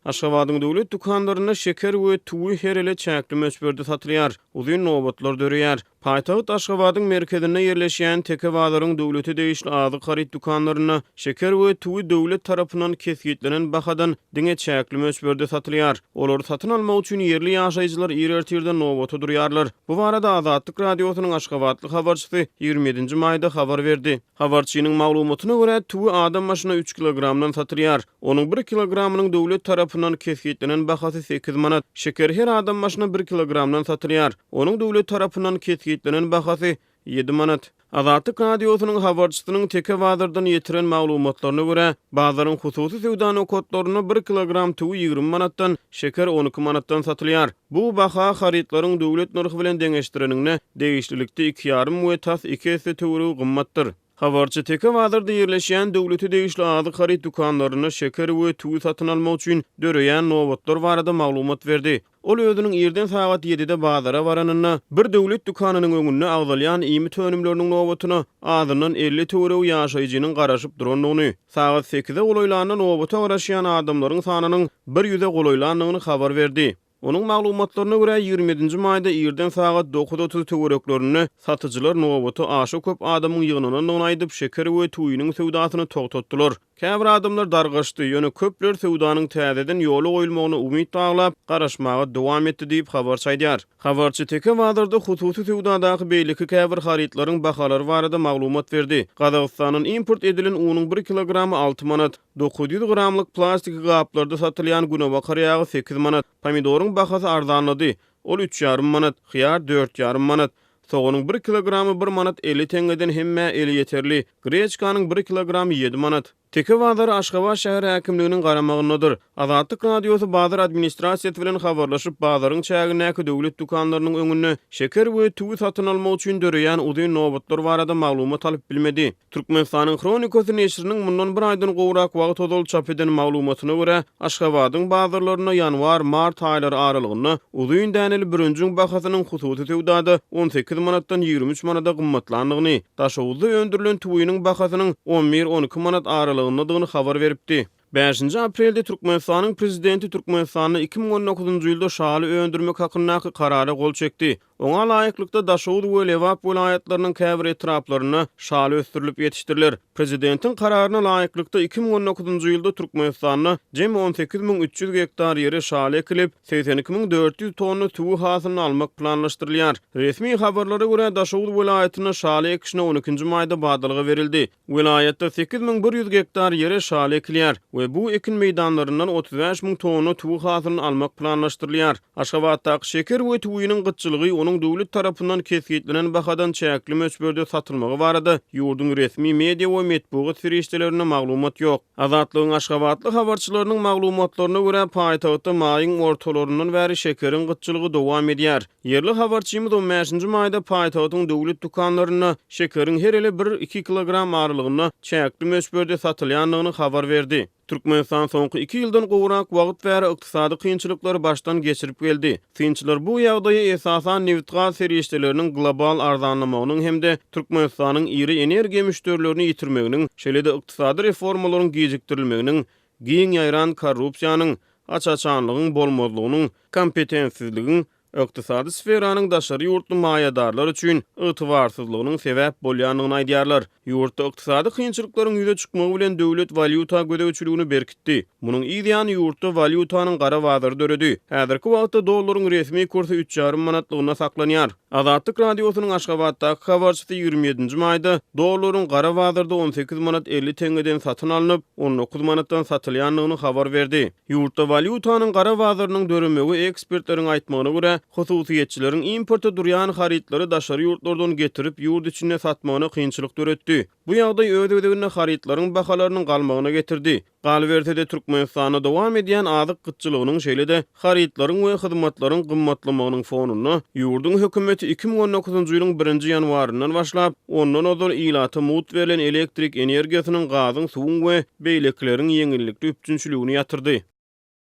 Aşgabadyň döwlet dükanlarynda şeker we tüwi her ele çäkli möçberde satylýar. Uzyn nobatlar döreýär. Paýtagt Aşgabadyň merkezinde ýerleşýän Teke bazaryň döwlete degişli azyk haryt dükanlarynda şeker we tüwi döwlet tarapyndan kesgitlenen bahadan diňe çäkli möçberde satylýar. Olary satyn almak üçin ýerli ýaşaýjylar ir ertirden nobata durýarlar. Bu barada Azatlyk Radiosynyň aşgabatly habarçysy 27 nji maýda habar berdi. Habarçynyň maglumatyna görä, tüwi adam başyna üç kilogramdan satylýar. Onuň bir kilogramynyň döwlet tarapyndan kesgitlenen bahasy sekiz manat. Şeker her adam başyna bir kilogramdan satylýar. Onuň döwlet tarapyndan kesgitlenen bahasy ýedi manat. Azatlyk Radiosynyň habarçysynyň Teke bazardan ýetiren maglumatlaryna görä, bazaryň hususy söwda nokatlarynda bir kilogram tüwi 20 manatdan, şeker 12 manatdan satylýar. Bu baha harytlaryň döwlet nyrhy bilen deňeşdireniňde, degişlilikde iki ýarym we tas iki esse töweregi gymmatdyr. Habarçy Teke bazarda ýerleşýän döwlete degişli azyk haryt dükanlarynda şeker we tüwi satyn almak üçin döreýän nobatlar barada maglumat berdi. Ol özüniň irden sagat ýedide bazara baranynda, bir döwlet dükanynyň öňünde agzalýan iýmit önümleriniň nobatyna azyndan 50 töweregi ýaşaýjynyň garaşyp durandygyny, sagat sekize golaýlanda nobata garaşýan adamlaryň sanynyň bir ýüze golaýlandygyny habar berdi. Onuň maglumatlaryna görä, 27 nji maýda irden sagat 9.30 töwereklerinde satyjylar nobata aşa köp adamyň ýygnanandygyny aýdyp, şeker we tüwiniň söwdasyny togtatdylar. Käbir adamlar dargaşdy, ýöne köpler söwdanyň täzeden ýola goýulmagyna umyt baglap, garaşmaga dowam etdi diýip, habarçy aýdýar. Habarçy Teke bazarda hususy söwdadaky beýleki käbir harytlaryň bahalary barada maglumat berdi. Gazagystandan import edilen unuň bir kilogramy alty manat, 900 gramlyk plastiki gaplarda satylýan günebakar ýagy sekiz manat, pomidoryň bahasy arzanlady, ol üç ýarym manat, hyýar dört ýarym manat. Soganyň bir kilogramy bir manat 50 teňňeden hemmä elýeterli, greçkanyň bir kilogramy ýedi manat. Teke bazary Aşgabat şäher häkimliginiň garamagyndadyr. Azatlyk Radiosy bazar administrasiýasy bilen habarlaşyp, bazaryň çägindäki döwlet dükanlarynyň öňünde şeker we tüwi satyn almak üçin döreýän uzyn nobatlar barada maglumat alyp bilmedi. Türkmenistanyň Hronikasy neşiriniň mundan bir aýdan gowrak wagt ozal çap eden maglumatyna görä, Aşgabadyň bazarlarynda ýanwar-mart aýlary aralygynda uzyn däneli bürünjiň bahasynyň hususy söwdada 18 manatdan 23 manada gymmatlandygyny, Daşoguzda öndürilen tüwiniň bahasynyň on bir-on iki manat aralygyndadygyny habar beripdi. Bäşinji aprelde Türkmenistanyň Prezidenti Türkmenistanda 2019-njy ýylda şaly öndürmek hakyndaky Karara gol çekdi. Oňa laýyklykda, Daşoguz we Lebap welaýatlarynyň käbir etraplarynda şaly ösdürilip ýetişdiriler. Prezidentiň Kararyna laýyklykda, 2019-njy ýylda Türkmenistanda jemi 18 300 gektar ýere şaly ekilip, 82 400 tonna tüwi hasylyny almak planlaşdyrylýar. Resmi habarlara görä, Daşoguz welaýatynda şaly ekişine on ikinji maýda badalga berildi. Welaýatda 8100 gektar ýere şaly ekilýär we bu ekin meýdanlaryndan 35 müň tonna tüwi hasylyny almak planlaşdyrylýar. Aşgabatdaky şeker we tüwiniň gytçylygy onuň döwlet tarapyndan kesgitlenen bahadan çäkli möçberde satylmagy barada ýurduň resmi media we metbugat serişdelerinde maglumat ýok. Azatlygyň aşgabatly habarçylarynyň maglumatlaryna görä, paýtagtda maýyň ortalaryndan bäri şekeriň gytçylygy dowam edýär. Ýerli habarçymyz on bäşinji maýda paýtagtyň döwlet dükanlarynda şekeriň her ele bir-iki kilogram aralygynda çäkli möçberde satylýandygyny habar berdi. Türkmenistan soňky iki ýyldan gowrak wagt bäri ykdysady kynçylyklary başdan geçirip geldi. Synçylar bu ýagdaýa esasan nebitgaz serişdeleriniň global arzanlamagynyň hem-de Türkmenistanyň iri energiýa müşderilerini ýitirmeginiň, şeýle-de ykdysady reformalaryň gijikdirilmeginiň, giň ýaýran korrupsiýanyň, aç-açanlygyň bolmazlygynyň, kompetentsizligiň, ykdysady sferanyň daşary ýurtly maýadarlar üçin ygtybarsyzlygynyň sebäp bolýandygyny aýdýarlar. Ýurtda ykdysady kynçylyklaryň ýüze çykmagy bilen döwlet walýuta gözegçiligini berkitdi. Munuň yz ýany ýurtda walýutanyň gara bazary döredi. Häzirki wagtda dollaryň resmi kursy üç ýarym manatlygynda saklanýar. Azatlyk Radiosynyň Aşgabatdaky habarçysy 27 nji maýda dollaryň gara bazarda 18 manat 50 teňňeden satyn alnyp, 19 manatdan satylýandygyny habar berdi. Ýurtda walýutanyň gara bazarynyň döremegi ekspertleriň aýtmagyna görä, hususyýetçileriň importa durýan harytlary daşary ýurtlardan getirip ýurt içinde satmagyna kynçylyk döretdi. Bu ýagdaý öz gezeginde harytlaryň bahalarynyň galmagyna getirdi. Galyberse-de, Türkmenistanda dowam edýän azyk gytçylygynyň şeýle-de harytlaryň we hyzmatlaryň gymmatlamagynyň fonunda, ýurduň hökümeti 2019-njy ýylyň birinji ýanwaryndan başlap, ondan ozal ilata mugt berlen elektrik energiýasynyň, gazyň, suwuň we beýlekileriň ýeňillikli üpjünçiligini ýatyrdy.